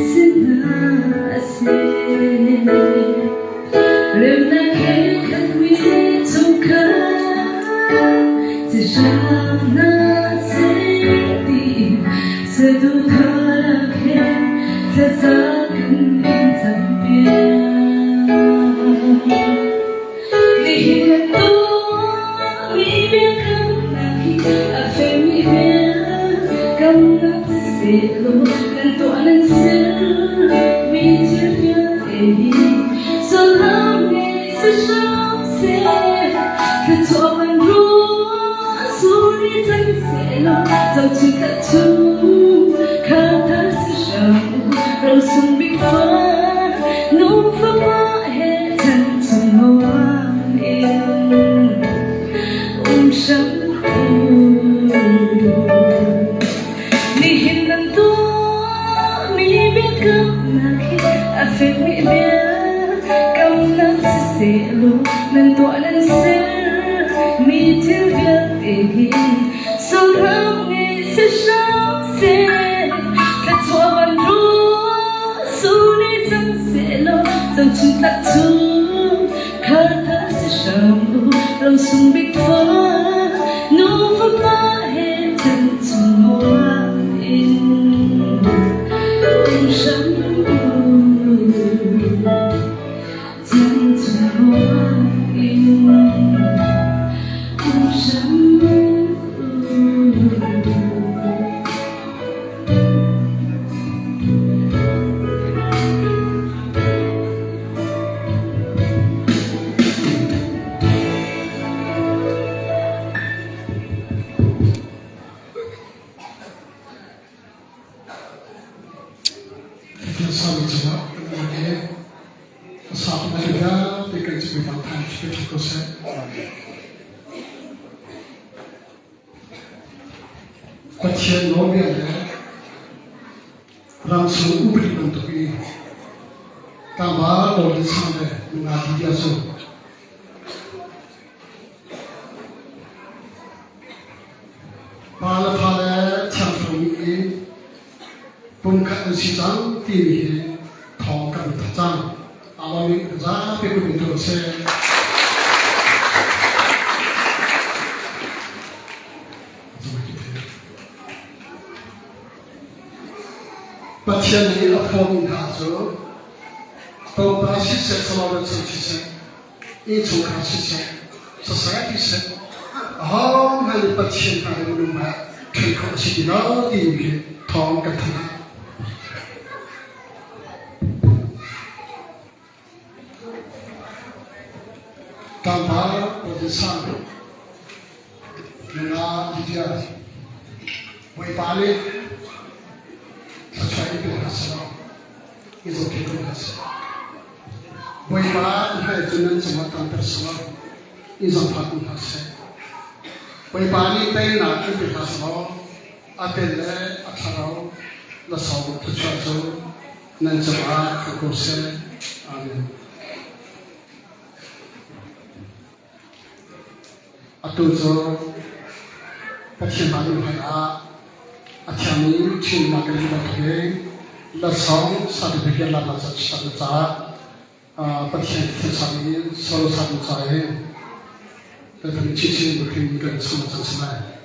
si hna seh. Remnak he khatmi chungkhar si hram hna seh tiin saduhthahnak he thlaza kan in campiak. Nihin kan tuahmi biakamnak hi a fekmi biakamnak sisehlaw nan tuah nan sermi thil vialte hi sullam ngei si hram seh. Thluachuah van ruah sur ni cang sehlaw zohchun ka chung kha thar si hram u. Rosung bik fa nu fapa he chan chung nuam in um hram u. Nihin nan tuahmi biakamnak hi a fekmi biakamnak sisehlaw nan tuah nan sermi thil vialte hi sullam ngei si hram seh. Thluachuah van ruah suni cang sehlaw zohchun tak chung khar thar si hram u. Rosung bik fa nu fapa he chan chung nuam in um hram u. Chan chung nuam in um hram u. Pathian sami cungah kan uan i a sa na vialte kan cungah bang than fi ko seh. Pathian nawlbia le ramchung upadi bantuk i tlangval Lawlin Sang le nungak Lydia cu pa le fa le thiangthlarau nih i pumkhat an si cang timi hi thawng kan rak cang. Aa nih zapi kut in tuah seh. Pathian nih a thawmi hna cu tlawmpal siseh, salawlet chung siseh, innchungkhar siseh, society siseh, ahohmanh nih Pathian hna le minung he ṭhen khawh a si ti lo timi khi thawng kan thanh. Tlangval Bawlsang nungak Lydia Bawipa nih thluachuah in pe hna seh law i zohkhenh ko hna seh. Bawipa na hmai cu nan cungah tlangter seh law i zaangfah ko hna seh. Bawipa nih teinak in pe hna seh law a tel le a thlarau na sau thluachuah cu nan cungah tlung ko seh. Amen. Atu cu Pathian hmai hmai ah a thiangmi Chin kan bantuk in lasawng certificate laknak caah Pathian thilsak in solo sak ca in kan chinchin buhrin kan sung cang si lai.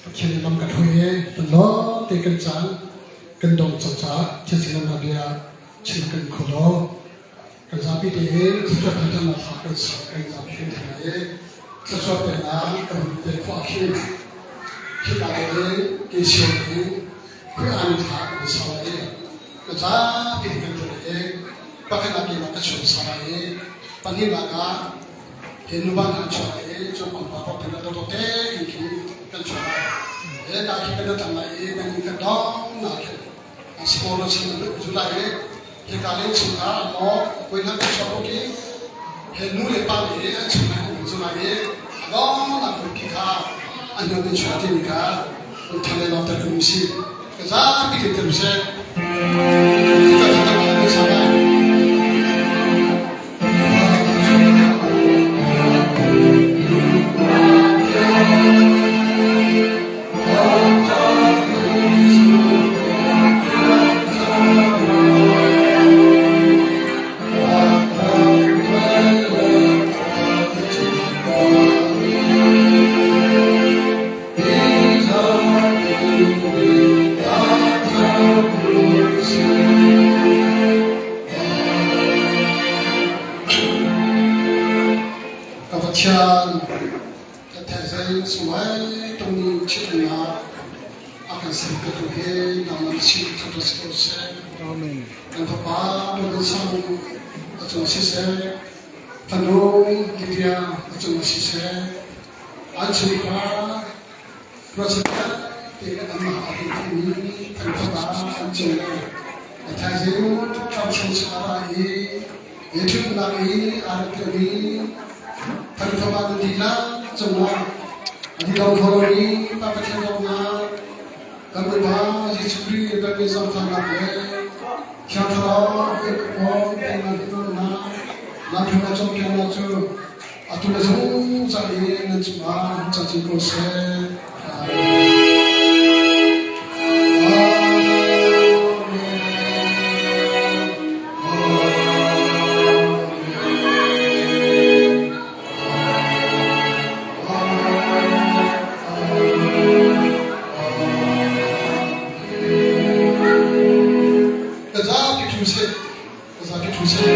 Pathian nih lam kan hruai i kan te kan caan kan dong cang caah thil hna bia chim kan kho lo. Kan zapi te in thluachuah thangthatnak hla kan sak kan zapi kan thei i thluachuah peknak kan hun pek khawh ahkhin khika te in ke sio in khui an thla kan sa lai i kan zapi te kan ṭuan i pakhat ah keimah ka chuak sa lai i pahnihnak ah Hi nuva hna an chuak lai i cu pangpar rok in dawdawt tein khin kan chuak lai. He ka khi kan tang lai i nan kan dong na khin small chin an zu lai i hika le chungkhar maw koi hna kan chuak rok i he nu le pa le an chung an zu lai i dong na kun ki kha an nu kan chuak ti mi kha kun thang le lawng ter kun si ka zapi tin ter se ka ka ka sa lai. Ka Pathian, ka thaizing sunglawi tung ṭhitumnak a kan serpiaktu hi nangmah na sin thangṭhat si ko seh. Kan fapa Dawt Sang a cung siseh, fanu Lydia a cung siseh, an chungkhar Ruahchan vialte anmah aa tinhmi an fapa an cung le a thaizing ram chungchar ah i ṭhutnak i aa rak telmi kan fapa na dihlak cungah a didong kho lomi Pa Pathian dawtnak, kan Bawipa Jesuh Khrih kan zaangfahnak le Thiang Thlarau rianouan pennak himnak lamhruainak cawnpiaknak cu atu le zungzal in nan cungah hung cang ko seh. Ka zapi ṭhu seh. Ka zapi ṭhu seh.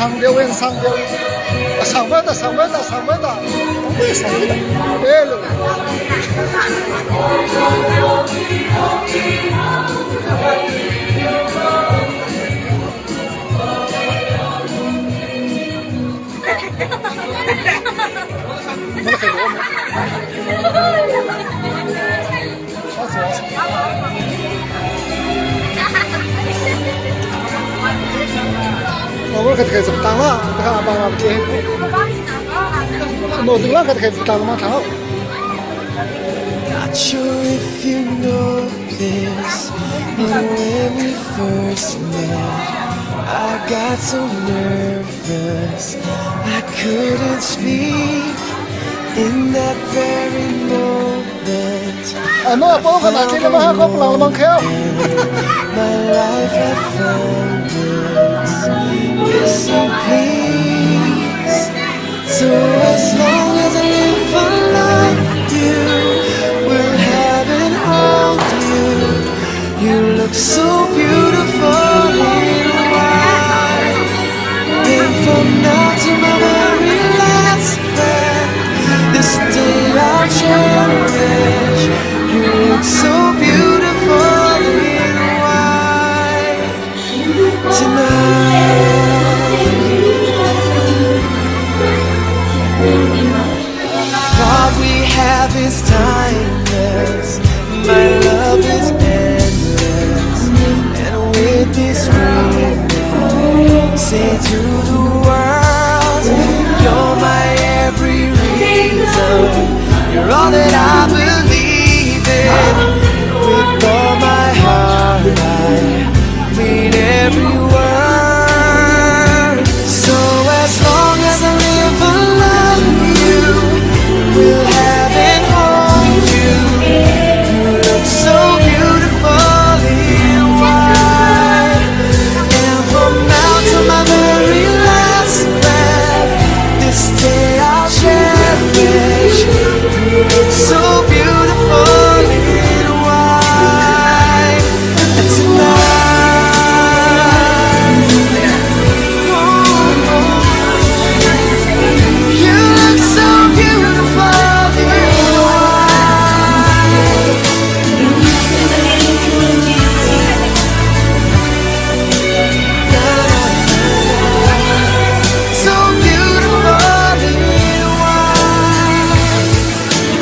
Sang deuh in sang deuh. A sang vet a sang vet a sang vet a. Sang vet. Eh lo. Not sure if you know this, but when we first met, I got so nervous I couldn't speak. In that very moment, Ano po ka na kila mga ko lang lamang kayo. my life had found its missing piece. So as long as I live, I love you. Will have and hold you. You look so beautiful in white. And from now to my very last breath, this day I'll cherish. You look so beautiful in white tonight. What we have is timeless. My love is endless. And with this ring, I say to the world, you're my every reason. You're all that I believe in. With all my heart, I mean every word. So as long as I live, I love you. Will have and hold you. You look so beautiful in white. And from now to my very last breath, this day I'll cherish. You look so beautiful in white tonight. Oh, you look so beautiful in white. So beautiful in white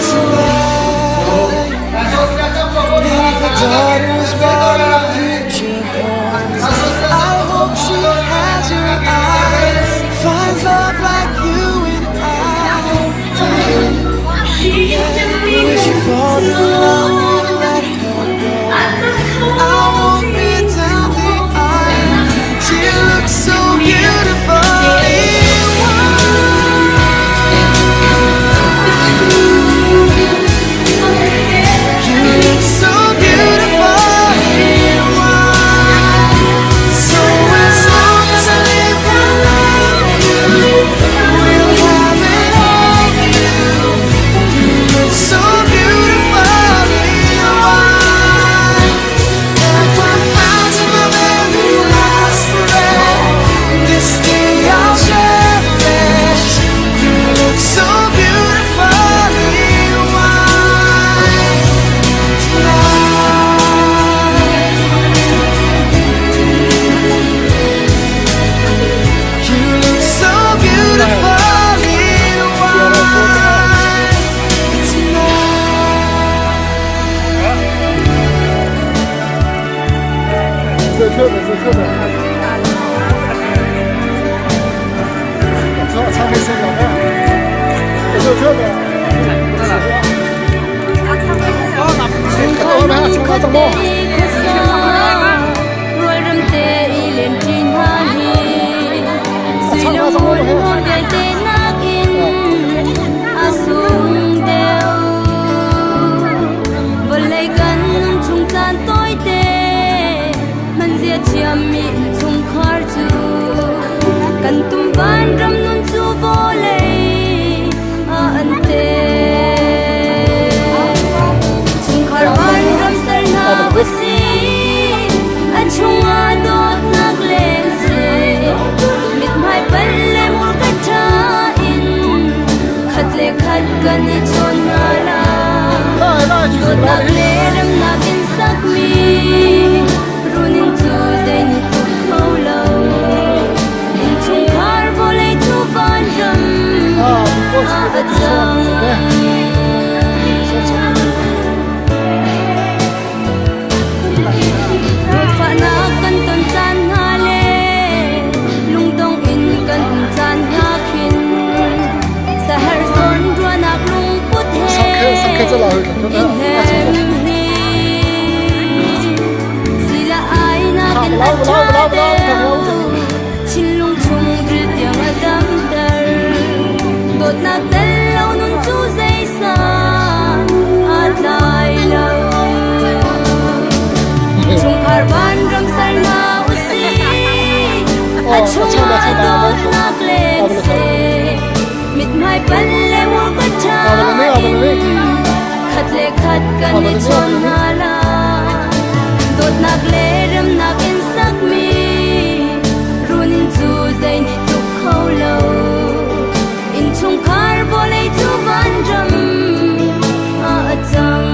tonight. If a daughter's what our future holds, I hope she has your eyes, finds love like you and I did. When she falls in love, won't let her go. I won't be down the aisle. She looks so beautiful in white. You look so beautiful in white. So as long as I live, I love you. We'll have it all, you. You look so beautiful in white. And from now to my very last breath, this day I'll cherish. You look so beautiful in white tonight. You look so beautiful in white tonight. 这特别，这特别。唱唱没声了，这特别。 Rualrem te i len ṭin hna hi sui le ngun hmun vialte nakin a sung deuh. Vawlei kan nun chung caan tawite hman zia thiammi. a cang. Zawtfahnak kan ton caan hna le lungdong in kan um caan hna khin sahar zawn ruahnak lungput he i hnem hi sila ai nakin a ṭha deuh thinlung chung ril tiang a damter dawtnak tel lo nun cu zeisan aa tlai lo chungkhar vanram ser hna usih a chungah dawtnak leng seh mithmai pal le murka ṭha in khat le khat kan i chawn hna lai dawtnak le remnak in sakmi runin cu zei nih tluk kho lo innchungkhar vawlei cu vanram ah a cang.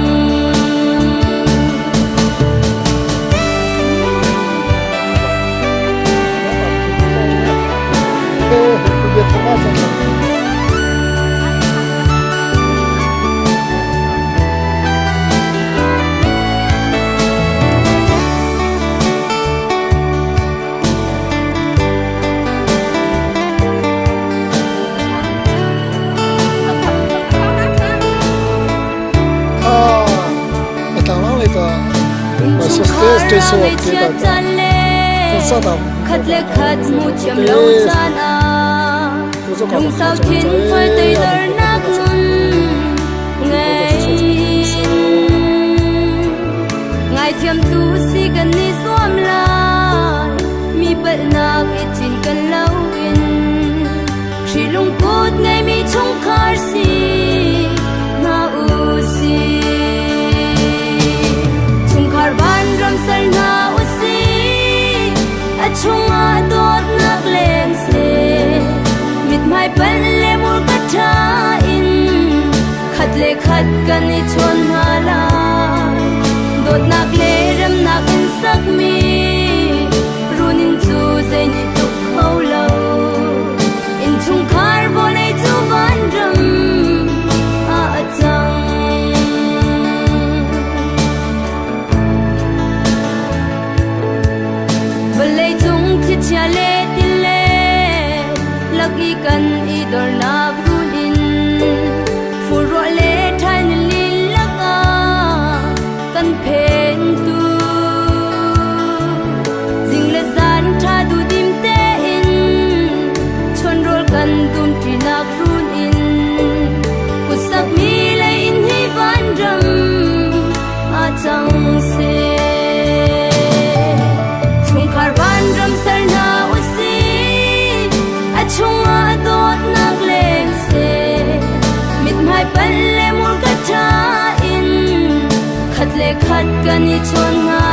Khat le khat mu thiam lo caan ah lungsau thin fal teidornak nun ngei Ngaithiam tu si kan i zuam lai mi palhnak i cin kan lo in Hri lungput ngeimi chungkhar si hna u si Chungkhar vanram sal hna u si a chungah dawtnak leng seh mithmai pal le murka ṭha in khat le khat kan i chawn hna lai dawtnak le remnak in sakmi runin cu zei nih tluk kho lo innchungkhar vawlei cu vanram ah a cang vawlei cung thlichia le tile lak i kan i dornak runin Furruah le ṭhal ni lilak ah kan phentu zing le zan ṭha duhdim tein chonrawl kan dumṭinak run in kutsakmi lei in hi vanram ah cang seh. Chungkhar vanram ser hna usih a chungah dawtnak leng seh mithmai pal le murka ṭha in khat le khat kan i chawn hna.